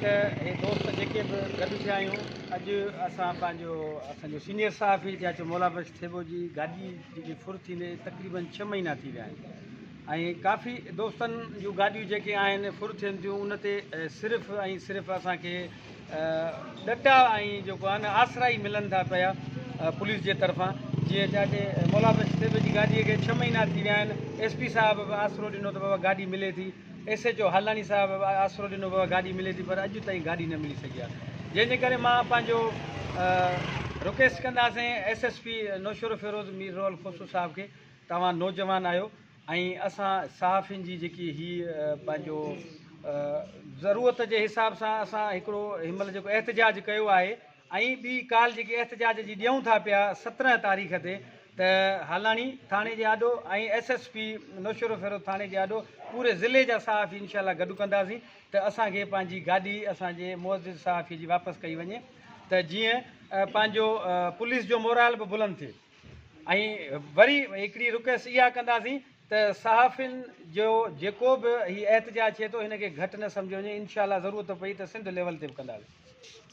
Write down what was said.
ته هي دوست جيڪي به گڏ ٿيا آهيون اڄ اسان پنهنجو اسان جو سينيئر صحافي چاچو مولا بخش ٿيٻو جي گاڏي جيڪي ڦر ٿيندي تقريبن ڇهه مهينا ٿي ويا آهن ۽ ڪافي دوستن جون گاڏيون جيڪي آهن ڦر ٿين ٿيون ان تي صرف ۽ صرف اسان کي ڏٽا ۽ جيڪو آهي نه آسرا ئي ملن ٿا پيا پوليس جي طرفان جيئن چاچي مولا بخش ٿيٻي جي گاڏي کي ڇهه مهينا ٿي ويا آهن ايس پي صاحب به آسرو ڏنو ته بابا گاڏي ملي ٿي ايس ايڇ او هالاڻي صاحب به آسرو ڏنو بابا گاڏي ملي ٿي پر اڄ تائين گاڏي نه ملي سگهي آهي جنهن جي ڪري مان پنهنجو رڪويسٽ ڪنداسين S S P Naushahro Feroze Mir Rohal Khoso صاحب کي توهان نوجوان آهيو ۽ اسان صحافين جي جيڪي هي پنهنجو ضرورت جي حساب سان اسان هڪڙو هن مهل جيڪو احتجاج ڪيو آهي ۽ ٻي ڪال جيڪي احتجاج جي ڏيون ٿا پيا 17 تاريخ تي ته هالاڻي ٿاڻي جي آڏو ۽ ايس ايس پي نوشهروفيروز ٿاڻي جي آڏو پوري ضلعي جا صحافي انشاء الله گڏ ڪنداسين ته اسان کي پنهنجي گاڏي اسان جي معزز صحافي جي واپس ڪئي وڃي ته جيئن پنهنجو پوليس جو مورال به بلند ٿئي ۽ وري هڪڙي رڪويسٽ اها ڪنداسين ته صحافين جو جيڪو به هي احتجاج ٿئي ٿو هن کي گهٽ نه سمجهيو وڃي انشاء الله ضرورت پئي ته سنڌ ليول تي به ڪنداسين.